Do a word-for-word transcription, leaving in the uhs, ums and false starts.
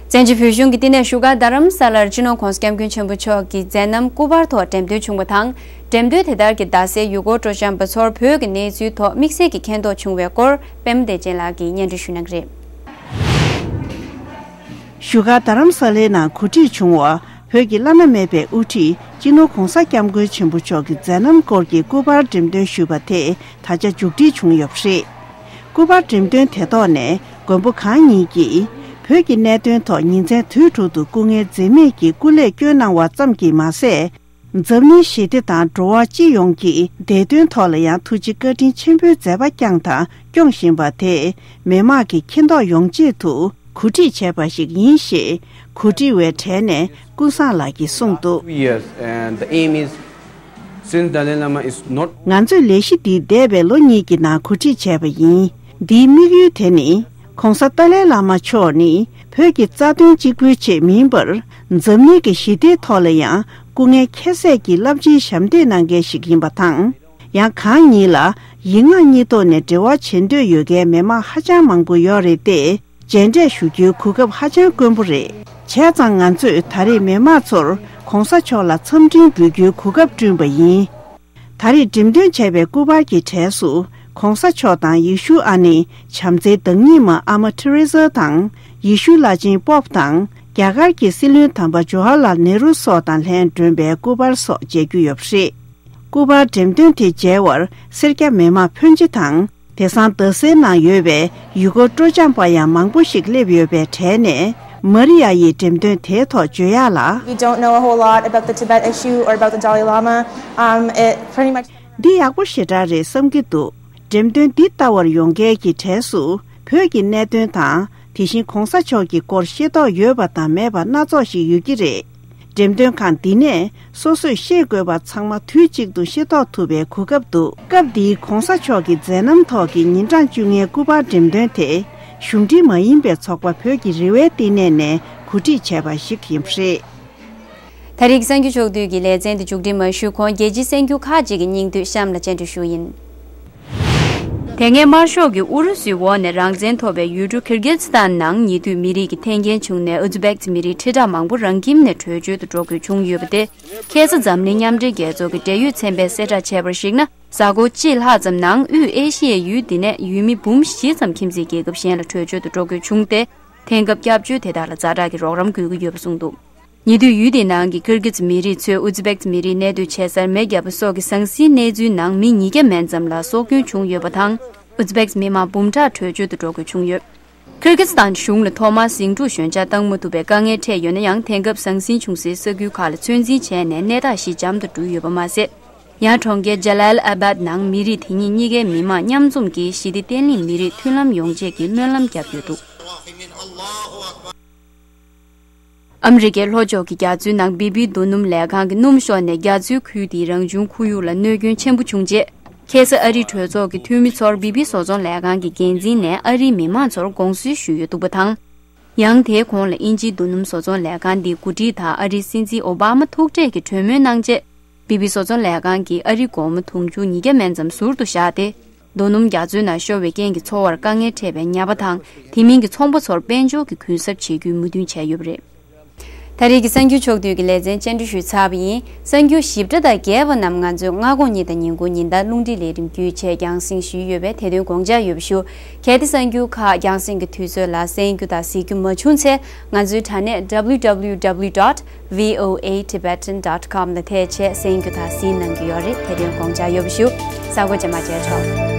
བཙན་བྱོལ་བོད་གཞུང་གི་བསྟི་གནས་བཞུགས་སྒར་རྡ་རམ་ས་ལར་སྤྱི་ནོར་༧གོང་ས་༧སྐྱབས་མགོན་ཆེན་པོ་མཆོག་གི་མཛད་རྣམ་སྐུ་པར་ཐོག་འགྲེམས་སྟོན་བྱུང་བ་དང་། འགྲེམས་སྟོན་དེ་ལྟར་གྱི་རྡ་སའི་ཡུལ་སྐོར་སྤྲོ་འཆམ་པ་ཚོར་བོད་ཀྱི་གནས་ཚུལ་ཐོག་དམིགས་བསལ་གྱི་མཁྱེན་རྟོགས་བྱུང་བའི་སྐོར་པད་མ་བདེ་ཆེན་ལགས་ཀྱིས་སྙན་སྒྲོན་ཞུ་གནང་གི་རེད། བཞུགས་སྒར་རྡ་རམ་ས་ལའི་ནང་གོ་སྒྲིག་བྱུང་བ། བོད་ཀྱི་བླ་ན་མེད་པའི་དབུ་ཁྲིད་སྤྱི་ནོར་༧གོང་ས་༧སྐྱབས་མགོན་ཆེན་པོ་མཆོག་གི་མཛད་རྣམ་སྐོར་གྱི་སྐུ་པར་འགྲེམས་སྟོན་ཞུས་པ་དེ་ད་ཆ་མཇུག་སྒྲིལ་བྱུང་ཡོད་པ་རེད། སྐུ་པར་འགྲེམས་སྟོན་དེ་ཐོག་ནས་མགོན་པོ་གང་ཉིད་ཀྱིས་བོད་ཀྱི་གནད་དོན་ཐོག་ཉིན་མཚན་དུས་དྲུག་ཏུ་སྐུ་ངལ་འཛེམས་མེད་ཀྱིས་སྐུ་ལས་བསྐྱོན་གནང་བ་ཙམ་གྱིས་མ་ཟད། འཛམ་གླིང་ཞི་བདེ་དང་འགྲོ་བ་སྤྱི་ཡོངས་ཀྱི་བདེ་དོན་ཐོག་ལ་ཡང་ཐུགས་རྗེ་བཀའ་དྲིན་ཆེན་པོའི་མཛད་པ་བསྐྱངས་དང་སྐྱོང་བཞིན་པ་དེ་མི་དམངས་ཀྱི་མཁྱེན་རྟོགས་ཡོང་ཆེད་དུ་གོ་སྒྲིག་བྱས་པ་ཞིག་ཡིན་ཞེས་གོ་སྒྲིག་པའི་གྲས་ནས་ཀུན་བཟང་ལགས་ཀྱིས་གསུངས་འདུག། Two years, and the aim is, since Dalai Lama is not ང་ཚོས་ལས་གཞི་འདི་འདས་པའི་ལོ་གཉིས་ཀྱི་ནང་གོ་སྒྲིག་བྱས་པ་ཡིན། འདིའི་དམིགས་ཡུལ་དེ་ནི། ྋགོང་ས་ཏཱ་ལའི་བླ་མ་མཆོག་ནི་བོད་ཀྱི་རྩ་དོན་གཅིག་པུའི་ཆེད་མིན་པར། འཛམ་གླིང་གི་ཞི་བདེའི་ཐོག་ལ་ཡང་སྐུ་ངལ་ཁྱད་བསད་ཀྱིས་རླབས་ཆེན་ཞབས་འདེགས་གནང་མཁན་ཞིག་ཡིན་པ་དང་། ཡང་གང་ཉིད་ལ་ཡིག་ངག་གཉིས་ཐོག་ནས་འབྲེལ་བ་བྱེད་འདོད་ཡོད་མཁན་མི་དམངས་ཧ་ཅང་མང་པོ་ཡོད་རེད་དེ། མཇལ་འཕྲད་ཞུ་རྒྱུའི་གོ་སྐབས་ཧ་ཅང་དཀོན་པོ་རེད། བྱས་ཙང་ང་ཚོས་ད་རེས་མི་དམངས་ཚོར་ྋགོང་ས་མཆོག་ལ་འཚམས་འཕྲིན་འབུལ་རྒྱུའི་གོ་སྐབས་བསྐྲུན་པ་ཡིན། ད་རེས་འགྲེམས་སྟོན་བྱས་པའི་སྐུ་པར་གྱི་གྲས་སུ་ྋགོང་ས་མཆོག་དང་ཡེ་ཤུ་ཨ་ནེ་བྱམས་བརྩེའི་བདག་ཉིད་མ་ཨ་མ་ཐེ་རེ་ཟ་དང་ཡེ་ཤུ་བླ་ཆེན་པོབ་དང་རྒྱ་གར་གྱི་སྲིད་བློན་དམ་པ་ཇོ་ཧར་ལཱལ་ནེ་རུ་སོགས་དང་ལྷན་བསྒྲོན་པའི་སྐུ་པར་སོགས་མཇལ་རྒྱུ་ཡོད་པ་རེད། སྐུ་པར་འགྲེམས་སྟོན་དེ་མཇལ་བར་སེར་སྐྱ་མི་དམངས་ཕོན་ཆེ་དང་། དེང་སང་རྡ་སའི་ནང་ཡོད་པའི་ཡུལ་སྐོར་སྤྲོ་འཆམ་པ་ཡང་མང་པོ་ཞིག་སླེབས་ཡོད་པའི་གྲས་ནས་མ་རི་ཡ་ཡིས་འགྲེམས་སྟོན་དེའི་ཐོག་བརྗོད་ཡག་ལ། We don't know a whole lot about the Tibet issue or about the Dalai Lama. Um, it pretty much འདི་ཡག་པོ་ཞེ་དྲག་རེད་བསམ་གྱི་འདུག། འགྲེམས་སྟོན་འདི་ལྟ་བར་ཡོང་མཁན་གྱི་གྲས་སུ་བོད་ཀྱི་གནད་དོན་དང་དེ་བཞིན་ྋགོང་ས་མཆོག་གི་སྐོར་ཤེས་རྟོགས་ཡོད་པ་དང་མེད་པ་སྣ་ཚོགས་ཤིག་ཡོད་ཀྱི་རེད། འགྲེམས་སྟོན་ཁང་འདི་ནས་སོ་སོས་ཤེས་དགོས་པ་ཚང་མ་དུས་གཅིག་ཏུ་ཤེས་རྟོགས་ཐུབ་པའི་གོ་སྐབས་འདུག། སྐབས་འདིའི་ྋགོང་ས་མཆོག་གི་མཛད་རྣམ་ཐོག་གི་ཉིན་གྲངས་བཅོ་ལྔའི་སྐུ་པར་འགྲེམས་སྟོན་དེ་གཞུང་འབྲེལ་མ་ཡིན་པའི་ཚོགས་པ་བོད་ཀྱི་རེ་བའི་བསྟི་གནས་ནས་གོ་སྒྲིག་བྱས་པ་ཞིག་ཡིན་པ་རེད། ད་རེས་ཀྱི་གསར་འགྱུར་ཕྱོགས་བསྡུས་ཀྱི་ལེ་ཚན་འདི་མཇུག་སྒྲིལ་མ་ཞུས་གོང་རྒྱལ་སྤྱིའི་གསར་འགྱུར་ཁག་ཅིག་གི་སྙིང་བསྡུས་གཤམ་ལ་སྤྱན་འབུལ་ཞུ་ཡིན། དེ་སྔའི་དམར་ཤོག་གིས་ཨུ་རུ་སུའི་འོག་ནས་རང་བཙན་ཐོབ་པའི་ཡུལ་གྲུ་ཀིར་གིཛ་སི་ཐན་ནང་ཉེ་དུས་མི་རིགས་ཀྱི་འཐེན་འཁྱེར་བྱུང་ནས་ཨུ་ཛི་བེག་མི་རིགས་ཁྲི་ཕྲག་མང་པོ་རང་ཁྱིམ་ནས་བྲོས་བྱོལ་དུ་འགྲོ་དགོས་བྱུང་ཡོད་པ་དེ། ཁ་སང་འཛམ་གླིང་མཉམ་འབྲེལ་རྒྱལ་ཚོགས་ཀྱི་འབྲེལ་ཡོད་ཚན་པས་གསལ་བསྒྲགས་བྱས་པར་གཞིགས་ན། གཟའ་འཁོར་གཅིག་ལྷག་ཙམ་ནང་དབུས་ཨེ་ཤི་ཡའི་ཡུལ་འདི་ནས་ཡུལ་མི་འབུམ་བཞི་ཙམ་ཁྱིམ་མཚེས་རྒྱལ་ཁབ་གཞན་ལ་བྲོས་བྱོལ་དུ་འགྲོ་དགོས་བྱུང་སྟེ། འཐེན་འཁྱེར་སྐྱབས་བཅོལ་དེ་དག་ལ་ཛ་དྲག་གི་རོགས་རམ་དགོས་ཀྱི་ཡོད་པ་གསུངས་འདུག། ཉེ་དུས་ཡུལ་དེའི་ནང་གི་ཀིར་གིཛ་མི་རིགས་ཚོས་ཨུ་ཛི་བེག་མི་རིགས་གནས་སྡོད་བྱེད་སར་མེ་བརྒྱབ་པ་སོགས་ཀྱི་ཟང་ཟིང་གནས་ཚུལ་ནང་མི་ཉིས་བརྒྱ་མན་ཙམ་ལ་སྲོག་སྐྱོན་བྱུང་ཡོད་པ་དང་། ཨུ་ཛི་བེག་མི་མང་འབུམ་ཕྲག་བྲོས་བྱོལ་དུ་འགྲོ་དགོས་བྱུང་ཡོད། ཀིར་གིཛ་སི་ཐན་གཞུང་ལ་ཐོག་མར་ཟིང་འཁྲུག་ཞོད་འཇགས་བཏང་མ་ཐུབ་པའི་དཀའ་ངལ་འཕྲད་ཡོད་ན་ཡང་། དེང་སྐབས་ཟང་ཟིང་བྱུང་སའི་ས་ཁུལ་ཁག་ལ་ཚོད་འཛིན་བྱས་ནས་གནས་སྟངས་ཞི་འཇམ་དུ་འགྲོ་ཡོད་པ་མ་ཟད། ཡང་གྲོང་ཁྱེར་ཇ་ལཱལ་ཨ་བཱད་ནང་མི་རིགས་དེ་ཉིད་གཉིས་ཀའི་མི་མང་མཉམ་འཛོམས་ཀྱིས་ཞི་བདེ་བརྟན་ལྷིང་མི་རིགས་མཐུན་ལམ་ཡོང་ཆེད་ཀྱི་སྨོན་ལམ་བརྒྱབ་ཡོད་འདུག། ཨ་མི་རི་ཀའི་ལྷོ་ཕྱོགས་ཀྱི་རྒྱ་མཚོའི་ནང་བི་བི་རྡོ་སྣུམ་ལས་ཁང་གི་སྣུམ་ཤོར་ནས་རྒྱ་མཚོའི་ཁུལ་དེའི་རང་བྱུང་ཁོར་ཡུག་ལ་གནོད་སྐྱོན་ཆེན་པོ་བྱུང་རྗེས། ཁ་སང་ཨ་རིའི་གྲོས་ཚོགས་ཀྱི་འཐུས་མི་ཚོར་བི་བི་བཟོ་ཚོང་ལས་ཁང་གི་འགན་འཛིན་ནས་ཨ་རིའི་མི་མང་ཚོར་དགོངས་སེལ་ཞུས་ཡོད་འདུག་པ་དང་། ཡང་དེའི་གོང་ལ་དབྱིན་ཇིའི་རྡོ་སྣུམ་བཟོ་ཚོང་ལས་ཁང་འདིའི་འགོ་ཁྲིད་དང་ཨ་རིའི་སྲིད་འཛིན་ཨོ་བྷ་མ་ཐུག་འཕྲད་ཀྱིས་གྲོས་མོལ་གནང་རྗེས། བི་བི་བཟོ་ཚོང་ལས་ཁང་གིས་ཨ་རིའི་སྒོར་མོ་དུང་ཕྱུར་ཉིས་བརྒྱ་མན་ཙམ་ཟུར་དུ་བཞག་སྟེ། རྡོ་སྣུམ་རྒྱ་མཚོའི་ནང་ཤོར་བའི་རྐྱེན་གྱིས་འཚོ་བར་དཀའ་ངལ་འཕྲད་པའི་ཉ་པ་དང་། དེ་མིན་གྱི་ཚོང་པ་ཚོར་དཔལ་འབྱོར་གྱི་གུན་གསབ་བྱེད་རྒྱུའི་མོས་མཐུན་བྱས་ཡོད་པ་རེད། ད་རེས་ཀྱི་གསར་འགྱུར་ཕྱོགས་བསྡུས་ཀྱི་ལེ་ཚན་སྤྱན་འབུལ་ཞུས་ཚར་བ་ཡིན། གསར་འགྱུར་ཞིབ་ཕྲ་དང་རྒྱས་པ་རྣམས་ང་ཚོའི་སྔ་དགོང་ཉིན་དང་ཉིན་གུང་ཉིན་ལྟར་རླུང་འཕྲིན་ལས་རིམ་བརྒྱུད་བྱས་རྒྱང་སྲིང་ཞུས་ཡོད་པས་དེ་དོན་དགོངས་འཇགས་ཡོད་པ་ཞུ། གལ་ཏེ་གསར་འགྱུར་ཁག་རྒྱང་སྲིང་གི་དུས་ཚོད་ལ་གསན་རྒྱུ་དང་གཟིགས་རྒྱུ་མ་བྱུང་ཚེ། ང་ཚོའི་དྲ་གནས་W W W dot V O A Tibetan dot com ལ་ཐེབས་བྱས་གསན་རྒྱུ་དང་གཟིགས་གནང་རྒྱུ་ཡོད་རེད། དེ་དོན་དགོངས་འཇགས་ཡོད་པ་ཞུ། གཟའ་འཁོར་རྗེས་མ་མཇལ་ཆོག།